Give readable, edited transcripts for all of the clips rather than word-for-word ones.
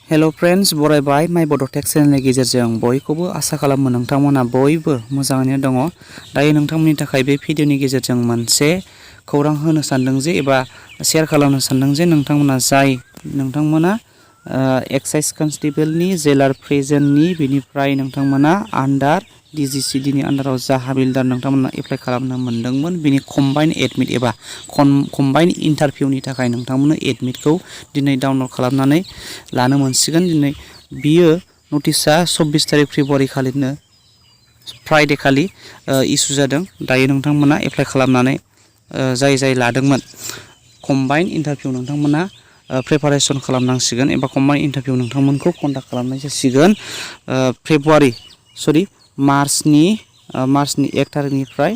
Hello friends बरायबाय माय बड'टेक चेनेलनि गेजेरजों बयखौबो आसा खालामो नोंथांमोना बयबो मोजाङैनो दङ। दायो नोंथांमोननि थाखाय बे भिडिअनि गेजेरजों मोनसे खौरां होनो सानदों जे एबा शेयार खालामनो सानदों जे नोंथांमोना एक्साइज कनस्टेबलनि जेलार प्रेजेन्टनि बेनिफ्राय नोंथांमोना आन्डार DGCDनि आन्डाराव जा हाबिलदार नोंथांमोना एप्लाइ खालामनो मोनदोंमोन बेनि कम्बाइन एडमिट एबा कम्बाइन इन्टारभिउनि थाखाय नोंथांमोननो एडमिटखौ दिनै डाउनलड खालामनानै लानो मोनसिगोन। दिनै बियो नटिसआ 24 तारिख फेब्रुवारि खालिनो फ्राइडे खालि इसु जादों। दायो नोंथांमोना एप्लाइ खालामनानै जाय लादोंमोन कम्बाइन इन्टारभिउ नोंथांमोना प्रिपारेसन खालामनांसिगोन एबा कम्बाइन इन्टारभिउ नोंथांमोनखौ कन्डाक्ट खालामनाय जासिगोन मार्चनि 1 तारिखनिफ्राय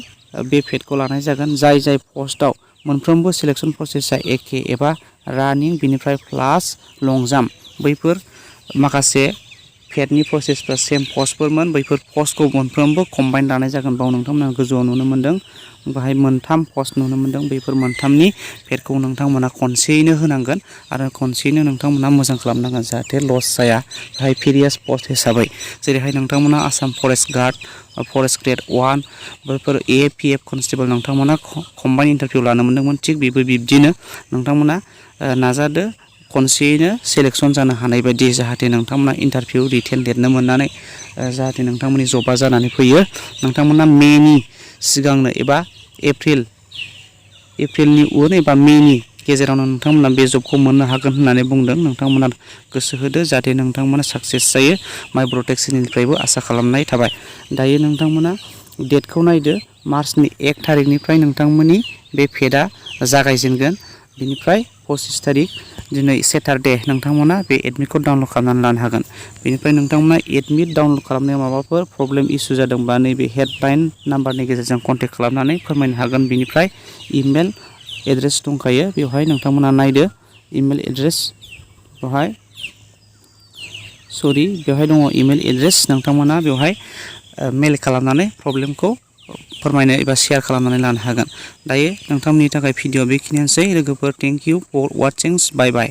बे पेडखौ लानाय जागोन। जाय पस्टआव मोनफ्रोमबो सिलेक्शन प्रसेसा एखे एबा रानिं बिनिफ्राय प्लास लं जाम्प बैफोर माखासे पेडनि प्रसेसफ्रा सेम पस्टफोरमोन। बैफोर पस्टखौ मोनफ्रोमबो कम्बाइन लानाय जागोन। बाव नोंथांमोना गोजौआव नुनो मोन्दों बाहाय मोनथाम पस्ट नुनो मोन्दों। बैफोर मोनथामनि पेडखौ नोंथांमोना खनसेयैनो होनांगोन आरो खनसेयैनो नोंथांमोना मोजां खालामनांगोन जाहाथे लस जाया। बाहाय भेरियास पस्ट हिसाबै जेरैहाय नोंथांमोना Assam forest guard forest grade 1 बैफोर APF कनस्टेबल नोंथांमोना कम्बाइन इन्टारभिउ लानो मोन्दोंमोन। थिग बिब्दिनो नोंथांमोना नाजादो खनसेयैनो सेलेक्शन जानो हानाय बायदि जाहाथे नोंथांमोना इन्टारभिउ रिटेन लिरनो मोननानै जाहाथे नोंथांमोननि जबा जानानै फैयो। नोंथांमोना मेनि सिगांनो एबा एप्रिलनि उन एबा मेनि गेजेरावनो नोंथांमोना बे जबखौ मोननो हागोन होननानै बुंदों। नोंथांमोना गोसो होदो जाहाथे नोंथांमोना साक्सेस जायो। माय बड'टेक चेनेलनिफ्रायबो आसा खालामनाय थाबाय। दायो नोंथांमोना डेटखौ नायदो मार्चनि 1 तारिखनिफ्राय नोंथांमोननि बे पेडआ जागायजेनगोन। बिनिफ्राय 25 तारिख दिनै सेटारडे नोंथांमोना बे एडमिटखौ डाउनलड खालामनानै लानो हागोन। बेनिफ्राय नोंथांमोना एडमिट डाउनलड खालामनायाव माबाफोर प्रब्लेम इसु जादोंबा नैबे हेल्पलाइन नाम्बारनि गेजेरजों कन्टेक्ट खालामनानै फोरमायनो हागोन। बिनिफ्राय इमेल एड्रेस दंखायो बेवहाय नोंथांमोना नायदो इमेल एड्रेस बेवहाय दङ इमेल एड्रेस नोंथांमोना बेवहाय मेल खालामनानै प्रब्लेमखौ फोरमायनो एबा शेयार खालामनानै लानो हागोन। दायो नोंथांमोननि थाखाय भिडिअ बेखिनियानोसै लोगोफोर। Thank you for watching. Bye bye.